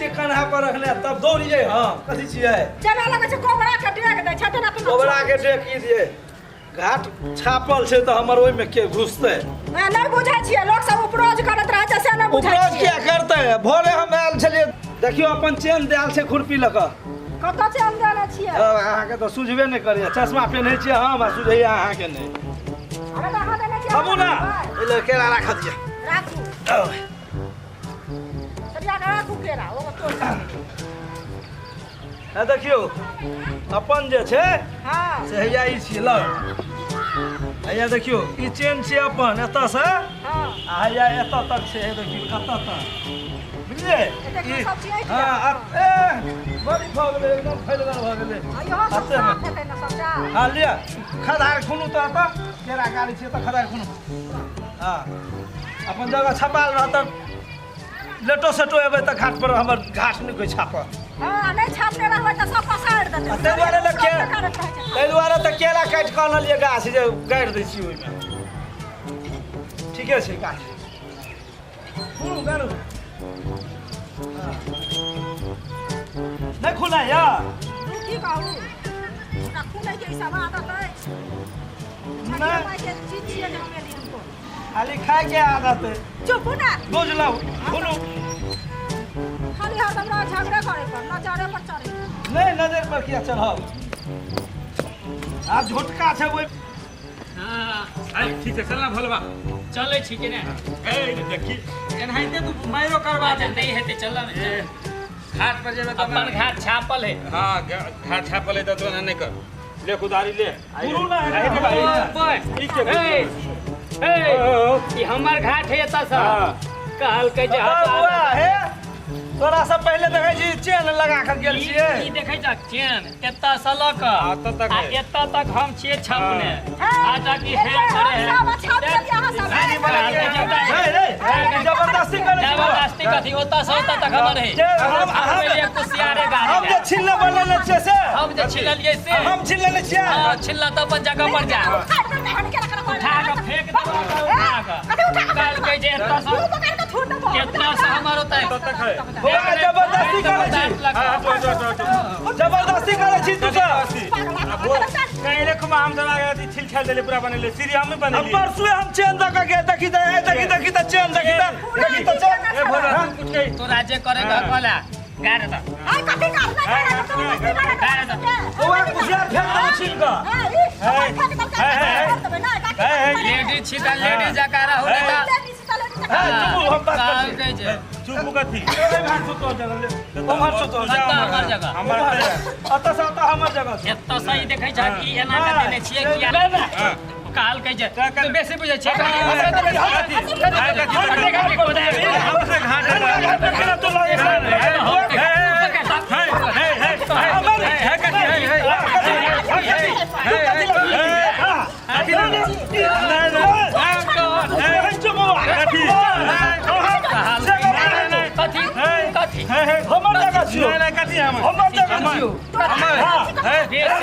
छियै कन्हा पर रखने तब दौड़ियै हम कथी छियै जेना लगै छै कोबरा के डेग दै छै तेना तेना कोबरा के डेग की दियै घाट छापल छै तऽ हमर ओहिमे के घुसतै नहि बुझै छियै लोक सब उपरोज करैत रहै छै से नहि बुझै उपरोज छियै किया करतै भोरे हम आयल छलियै देखियौ अपन चेन देल छै खुरपी लऽ कऽ कतऽ चेन देने छियै अहाँके तऽ सुझबे नहि करैए चश्मा पेन्है छियै हम आ सुझैए अहाँके नहि अरे तऽ अहाँ देने छियै आबू ने एहि लए केरा राखऽ दिअ राखू सरिया कऽ राखू केरा ओ तोड़ आ देखियौ अपन जे छै हँ से हैया ई छियै लग हैया देखियौ ई चेन छियै अपन एतऽसँ हँ आ हैया एतऽ तक छै हे देखियौ कतऽ तक बुझलियै एतेक ई सब चीज हँ ए बड़ी भऽ गेलै एकदम फैलगर भऽ गेलै आ इहो सब एतेमे। साफ हेतै ने सबटा हँ लिअ खदार खुनू तऽ एतऽ केरा गाड़ी छियै तऽ खदार खुनू हँ अपन जगह छपाल रहत लेटो सेटो एबै तऽ घाट पर हमर घास नहि कोइ छापत हँ नहि छापने रहबै तऽ सब पसारि देतै आ ताहि दुआरे ने के करैत रहै छै। ताहि दुआरे तऽ केरा काटि कऽ अनलियै गाछ जे गाड़ि दै छियै ओहिमे ठीके छै गाछ खुनू गाड़ू हँ। नहि खुना यऽ तू की कहू ओकरा खुनैके ई सब आदत अछि नहि। मायके चीज छियै जे हम एलियै हमको खाली खायके आदत है चुप ना बुझलहुँ खुनू खाली हरदम रह झगड़े करे पर नजरे पर चढ़े नहि नजर पर किया चढ़ब आ झुटका छै ओहि हाँ अरे ठीक छै चल ना भोलबा चलै छी कि नहि ए देखी एनाहिते तू मायरो करवा अच्छा दे नहीं हेतै चल ने ए, घाट पर जेबे तऽ अपन घाट छापल है हाँ घाट छापल है तऽ तोरा नहि कर ले कुदारी ले गुरु ना है आहे के भाई बस ई के ए ए ई हमर घाट है एतऽ से हाँ। कहलकै जे बउआ हटा हे तोरा सब पहिले देखै छी चेन लगा कऽ गेल छियै ई देखै छ चेन एतऽ से लऽ कऽ हाँ, एतऽ तक आ है। एतऽ तक हम छियै छपने हाँ, आटा की है एते करे हम है सब छाप देलियै अहाँ सब रे रे ई जबरदस्ती करै छी बउआ। जबरदस्ती कथी ओतऽ से ओतऽ तक हमर है जे हम हम हम कुसियारे हम गाड़ी जे छिलने बनेने छियै से हम जे छिललियै से हम छिल लेने छियै हाँ, छिलला तऽ अपन जगह पर जा उठा उठा कऽ फेंक देबो उठा कऽ कथी उठा कऽ कहलकै जे एतऽ से मुँह पकड़ कऽ थूर देबो एतऽ से हमर ओतऽ तक है बउआ जबरदस्ती करै छी हाँ, हटो हटो हटो हटो जबरदस्ती करै छी तू सब कहीं रे कुमा हम सब आगे छिल छाल देले पूरा बनेले सीढ़ी हम हम बनेली परसुए हम चेन दऽ कऽ गेल देखी तऽ ए, देखी देखी तऽ चेन देखी तऽ देखी तऽ चेन ए भोला तू कुछ कही तोरा जे करे के कहला गाड़ दऽ आइ कथी करना बउआ कुसियार फेंक देबो छील कऽ लेडीज छी तऽ लेडीज जकाँ रहू नहि तऽ हे चुप हम बात करै छी कहलकै जे चुप कथी ओम्हर छौ तोहर जगह ले ओम्हर छौ तोहर कतऽ जगह हमर जगह हमर एतऽ से एतऽ हमर जगह छै एतऽ सही देखै छह कि एना कऽ देने छियै किया कहलकै जे तू बेसी बुझै छियै हमसे घाट घाट पर केना तू लागै छै? कथी कथी हमर जगह छियौ हमर जगह छियौ बेसी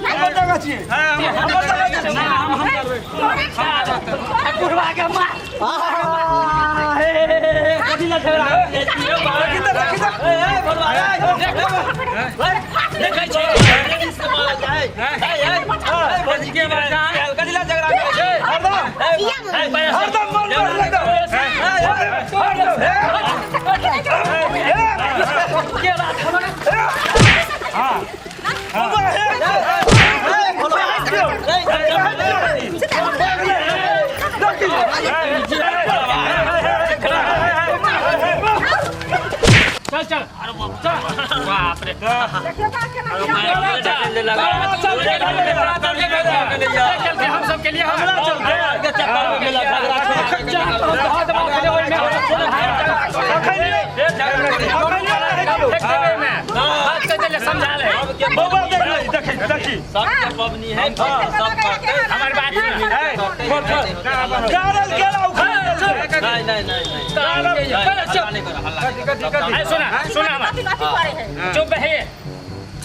हमर जगह छियै हमर जगह छियै बुढ़वा के मार कथी लए झगड़ा देखी तऽ देखी तऽ देखै छी कथी लए झगड़ा करै छै हरदम हरदम मन पर लगौ चल चल अरे बाप चल बाप रे हम सब के लिए हमरा समझा ले बौआ देख ले देखी देखी हमर बात गारल केला उखाड़ छै सुना सुना चुप रहिए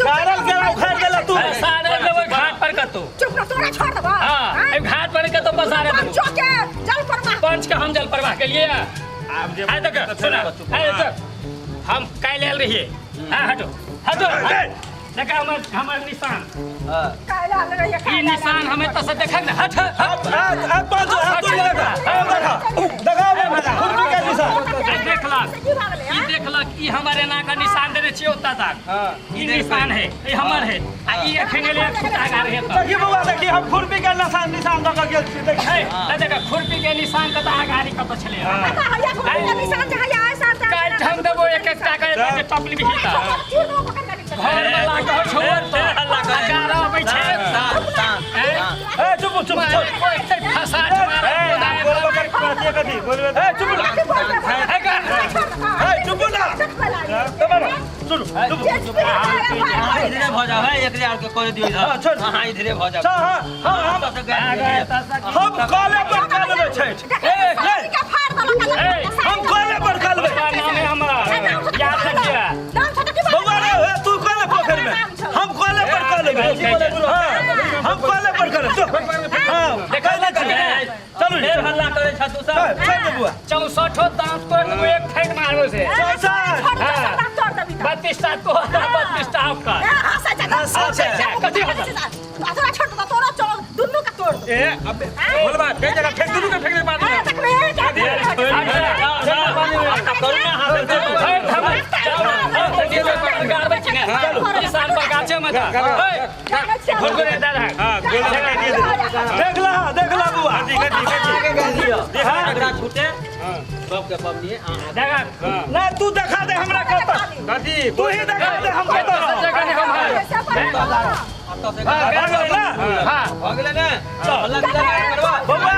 गारल केला उखाड़ गेला तू सारे लोग घाट पर इधर कतौ। चुप रह, तोरा छोड़ देबो। हां, ए घाट पर कतौ पसारे देबो। पंचो के जल प्रवाह। पंच के हम जल प्रवाह के लिए। आब जे आइ देख सुना, आइ देख हम काल्हि आयल रहियै। हां, हटो हटो, देखा हमर हमर निशान। काल्हि आयल रहियै। ई निशान हम एतऽ से देखब ने। हट हट। अब पंच अब तू देखा, देखा देखा खुरपी के निशान। देखलक की भऽ गेलै? ई देखलक, ई हमर एना का निशान देने छियै ओतऽ तक। ई निशान है, ई हमर है। आ ई एखन गेलै खुटा गार है तऽ। देखी बौआ, देखी हम खुरपी के निशान निशान दऽ के गेल छी, देखी। हे, देख खुरपी के निशान कतऽ आगाड़ी कतऽ छलै। कतऽ हैया खुरपी के निशान जे हैया ऐसा? काटि हम देबो एक एक टा के टपली भी तऽ घर वाला कह छोड़ तऽ हल्ला अबै छै। ए चुप चुप चुप, फसा। कथी बोलबे? ए चुप ना, ए चुप ना, सुन चुप। इधरे भ जाओ है, एक हजार के कर दियो इधर। छोड़। हां, इधरे भ जाओ। हां हां, हम कले पर कर लेबै छठि। हम कले पर कर लेबै। नाम है हमरा, याद रखिए। बौआ रे, तू कले पोखरि में, हम कले पर कर लेबै। हां, हम कले पर कर। हां, देखा ले, चलू। ढेर हल्ला करे छ तू सब। चल दे बुआ। 64 दांत तोड़ देबो, एक फेंक मारबो से। 32 टा तो, 32 टा ओकर। कथी? ए अब बोलबा कई जगह फेंक, दुनू के फेंक दे पानी में। निशान पर गाछे में हां, गोल लगा दिए। देख ला, देख ला बुआ। कथी कथी कथी? एकरा छूटे सबके पबनी। ना, तू देखा दे हमरा कत। कथी? तू ही देखा दे हम कत। ना भ गेलै ने, हल्ला गिला करबा बौआ।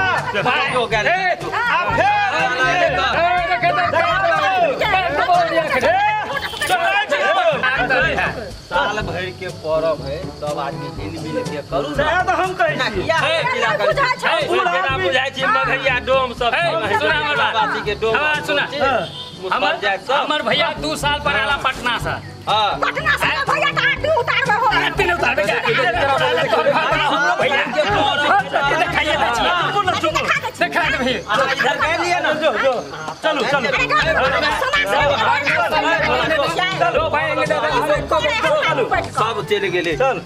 हो गेल। आ फेर साल भर के परब है, सब आदमी हिल मिल के करू ना। सएह तऽ हम कहै छी। किया हल्ला करै? जेना बुझाइ छै मघैया डोम सब। सुना हमर बात। बासी के डोम। सुना, हमर हमर भैया 2 साल पर आला पटना से। हां, पटना से भैया तऽ आरती उतारबे हो। आरती नहीं उतारबे, भैया देखाइए दै छियै। देखा देबही। इधर गए ना। जो जो, चलू चलू। चलो भाई। सब चलि गेलै। चल।